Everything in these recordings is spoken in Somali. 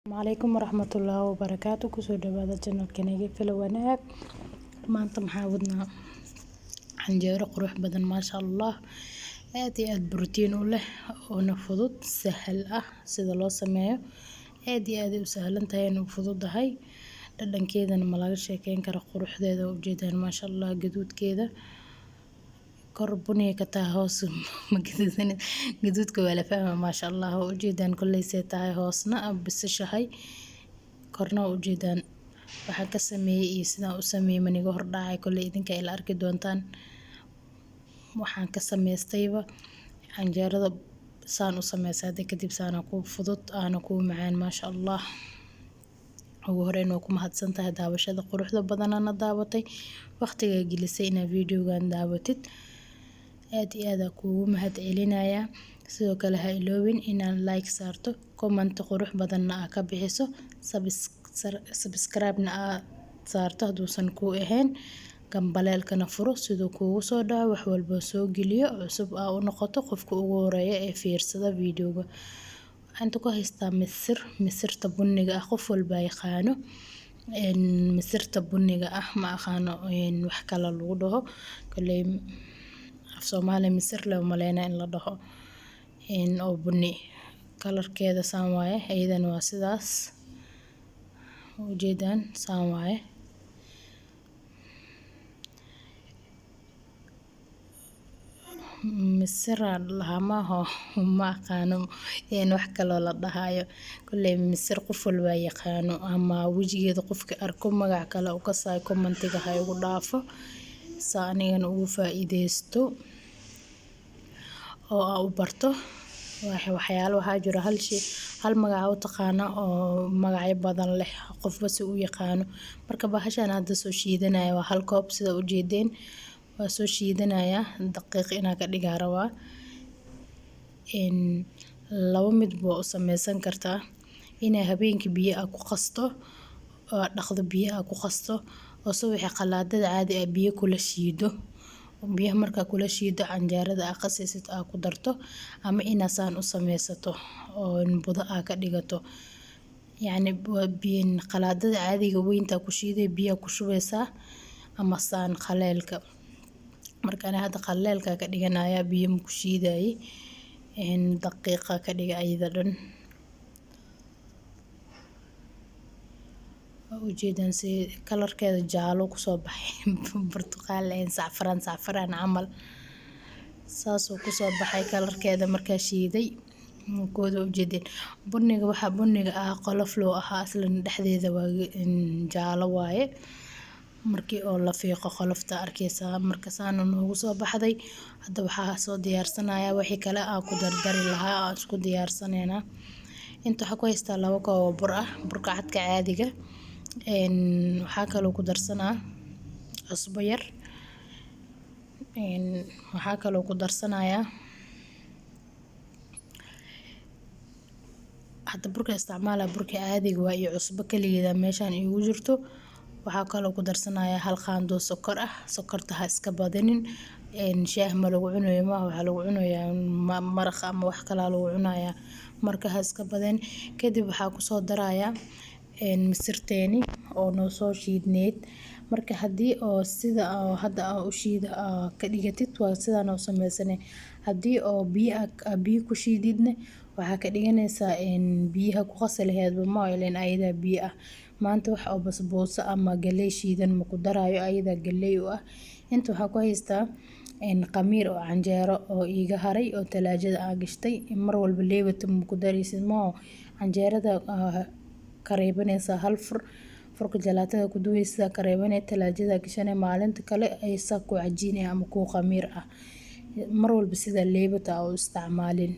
Calaykum waraxmatullaahi wabarakaatu. Kusoo dhawaada channelkanaga Filo Wanaag. Maanta maxaa wadnaa? Canjeero qurux badan, maasha Allah, aad iyo aad borotiin u leh, oona fudud, sahal ah sida loo sameeyo. Aad iyo aad ay u sahlan tahay, u fududahay, dhadhankeedana ma laga sheekeyn karo. Quruxdeeda ujeedaan, maasha Allah. Gaduudkeeda kor buniga ka tahay, hoos ma gaduudan. Gaduudka waa la fahma, maasha Allah. Waa ujeedaan kolley see tahay, hoosna bisishahay, korna waa ujeedaan. Waxaan ka sameeyey iyo sidaan u sameeyey maniga hordhacay, kolley idinka ila arki doontaan. Waxaan ka sameystayba canjeerada saan u sameysay hadda kadib, saana ku fudud aana ku macaan, maasha Allah. Ugu horeyn, waa ku mahadsantahay daawashada quruxda badanana daawatay, waqtiga gelisay inaad videogan daawatid. Aad iyo aad kuugu mahad celinayaa. Sidoo kale, ha iloobin inaad like saarto, comment qurux badanna aa ka bixiso, subscribe-na aad saarto hadduusan kuu ahayn, gambaleelkana furo siduu kuugu soo dhaco wax walba soo geliyo cusub, aa u noqoto qofka ugu horeeya ee fiirsada videoga. Waxaan inta ku haystaa misir, misirta buniga ah. Qof walba yaqaano misirta buniga ah, ma aqaano wax kale lagu dhaho. Kolley af Soomaali misir le umaleynaa in la dhaho, oo bunni kalarkeeda saan waaye. Iyadana waa sidaas ujeedaan, saan waaye. Misir aa lahaa, maaho, ma aqaano wax kaloo la dhahayo. Kolley misir qof walba yaqaano ama wejigeeda qofka arko magac kale u kasaayo, commentiga ha igu dhaafo saa anigana ugu faa'iideysto oo aa u barto. Waxyaalo waxaa jiro hal shay hal magac u taqaana oo magacyo badan leh, qofba si u yaqaano. Marka bahashan hadda soo shiidanaya waa hal koob, sida ujeedeen. Waa soo shiidanaya, daqiiq inaa ka dhigaa rabaa. Laba mid waa u sameysan kartaa: inaa habeenkii biyo aa ku qasto oo dhaqdo, biyo aa ku qasto, oo subaxii qalaadada caadi ah biyo kula shiido. Biyaha markaa kula shiido, canjeerada aa qasaysid aa ku darto, ama inaa saan u sameysato oo budo aa ka dhigato. Yacni qalaadada caadiga weynta ku shiiday, biyaa ku shubeysaa, ama saan qaleelka. Marka ani hadda qaleelka ka dhiganaya, biyo ma ku shiidayi, daqiiqa ka dhiga ayada dhan. Waa ujeedaan si kalarkeeda jaalo kusoo baxay, burtuqaal sacfaraan sacfaraan camal saasuu kusoo baxay kalarkeeda markaa shiiday. Kooda ujeedeen buniga, waxaa buniga ah qolof loo ahaa, aslan dhexdeeda waa jaalo waaye. Markii oo la fiiqo qolofta arkeysaa. Marka saana noogu soo baxday. Hadda waxaa soo diyaarsanaya wixii kale aan ku dardari lahaa, aan isku diyaarsaneynaa. Inta waxaa ku haystaa 2 koob oo bur ah, burka cadka caadiga. Waxaa kaloo ku darsanaa cusbo yar. Waxaa kaloo ku darsanayaa, hadda burka isticmaala burka caadiga waa iyo cusbo kaligeeda meeshaan iigu jirto. Waxaa kaloo ku darsanayaa hal qaando sokor ah. Sokorta ha iska badinin, shaah ma lagu cunayo, maaha, waxaa lagu cunayaa maraq ama wax kalaa lagu cunayaa, marka ha iska badin. Kadib waxaa kusoo darayaa misirteeni oo noo soo shiidneyd. Marka haddii oo sida oo hadda aa u shiida ka dhigatid, waa sidaan u sameysane. Haddii oo biyo aa biyo ku shiididne, waxaa ka dhiganaysaa biyaha ku qasi laheyd ma ileen ayadaa biyo ah. Maanta wax oo basbuuso ama galey shiidan ma ku daraayo, ayadaa galey u ah. Inta waxaa ku haystaa qamiir oo canjeero oo iiga haray oo talaajada aa gashtay. Mar walba leebata ma ku daraysid, maaho. Canjeerada ka reebanaysaa hal fur, furka jalaatada ku duwaysaa, ka reebanay, talaajada gashanay. Maalinta kale aysaa ku cajiin ama ku qamiir ah. Mar walba sida leebata aa u isticmaalin,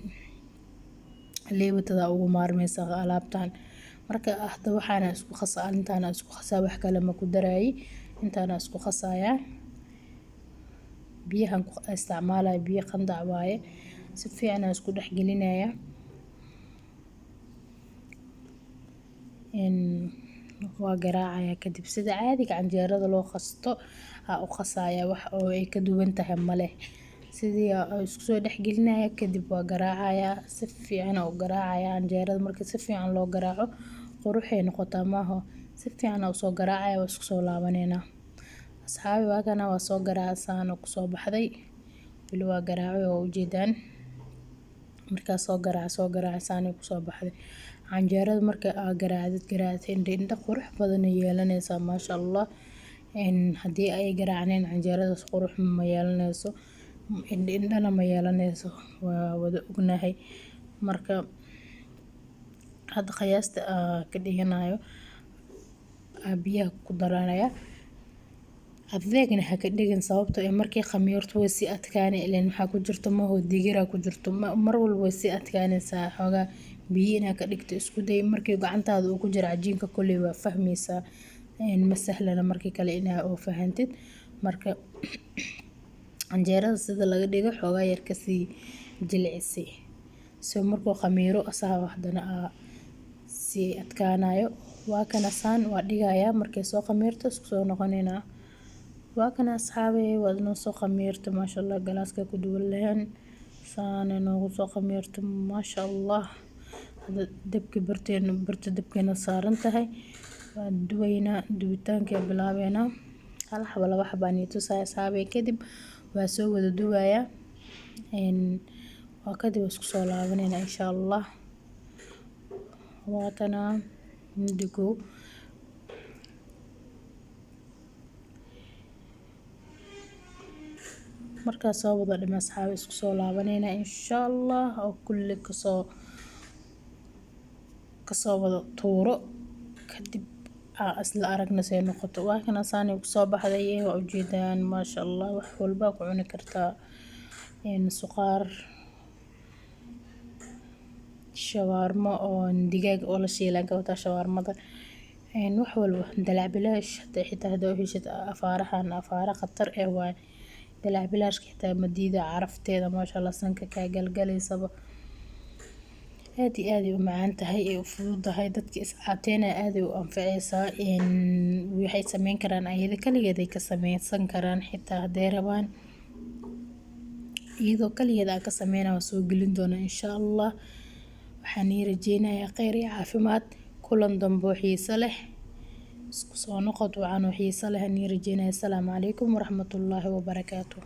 leebatada ugu maarmeysaa alaabtan. Marka hadda waxaana isku qasaa, intaana isku qasaa, wax kale ma ku daraayi, intaana isku qasayaa. Biyahan ku isticmaalaya biyo qandac waaye, si fiican aan isku dhex gelinaya. Waa garaacaya kadib, sida caadiga canjeerada loo qasto aa u qasaya, wax oo ay ka duwan tahay maleh. Sidii aa isku soo dhex gelinaya, kadib waa garaacaya, si fiican u garaacaya. Canjeerada marka si fiican loo garaaco, Quruxay noqotaa maaho. Si fiican aa usoo garaacaya, waa isku soo laabaneynaa, asxaabi. Waa kana, waa soo garaacay, saan oo kusoo baxday. Weli waa garaacay oo ujeedaan. Markaa soo garaac, soo garaac, saanay kusoo baxday canjeerada. Marka aa garaacdid, garaacdid, indho indho qurux badan ay yeelanaysaa, maasha Allah. Haddii ay garaacneen, canjeeradaas qurux ma yeelanayso, indho indhana ma yeelanayso, waa wada ognahay. Marka hadda qiyaasta aa ka dhiganayo aa biyaha ku daranaya. Adeegna ha ka dhigin, sababtoo ah markii khamiirto way sii adkaanay. Ileen maxaa ku jirto maho, digiraa ku jirto. Mar walba way sii adkaanaysaa. Xoogaa biyo inaa ka dhigto isku day. Markii gacantaada uu ku jiro cajiinka, kolley waa fahmaysaa, ma sahlana markii kale inaa oo fahantid. Marka canjeerada sida laga dhigo, xoogaa yar kasii jilcisay, so markuu khamiiro asaga haddana aa sii adkaanayo. Waa kana, saan waa dhigayaa. Markay soo khamiirto, isku soo noqonaynaa. Waa kana, asxaabey, waad noo soo khamiirta, maasha Allah. Galaaska ku duwan lahayn, saanay noogu soo khamiirta, maasha Allah. Hadda dabki barteena, birta dabkeena saaran tahay, waan duwaynaa. Dubitaanka bilaabeynaa. Hal xabo, laba xabo aan ii tusaya, asxaabey. Kadib waa soo wada duwayaa, waa kadib isku soo laabaneynaa, insha Allah. Waatana mida kow. Markaa soo wada dhama, asxaabi, isku soo laabaneynaa, insha Allah, oo kulli kasoo wada tuuro, kadib aa isla aragna say noqoto. Waa kana, saanay kusoo baxday, waa ujeedaan, maasha Allah. Wax walba ku cuni kartaa, suqaar, shawaarmo oo digaag oo la shiilay ka wataa, shawaarmada, wax walba, dalac bilaash xitaa hadaa u heshid. Afaarahan afaara khatar eh waaye. Dalac bilaashka xitaa madiida carafteeda, maasha Allah, sanka kaa galgalaysaba. Aad iyo aad ay u macaan tahay, ay u fududahay. Dadka iscaateynaya aad ay u anfaceysaa. Waxay sameyn karaan, ayada kaligeed ay ka sameysan karaan xitaa hadday rabaan. Iyadoo kaligeed aan ka sameynaya waa soo gelin doonaa, insha Allah. Waxaan ii rajeynayaa kheyr iyo caafimaad, kulan dambe oo xiiso leh, isku soo noqod wacan oo xiiso leh aan ii rajeynaya. Asalaamu calaykum waraxmatullaahi wabarakaatuh.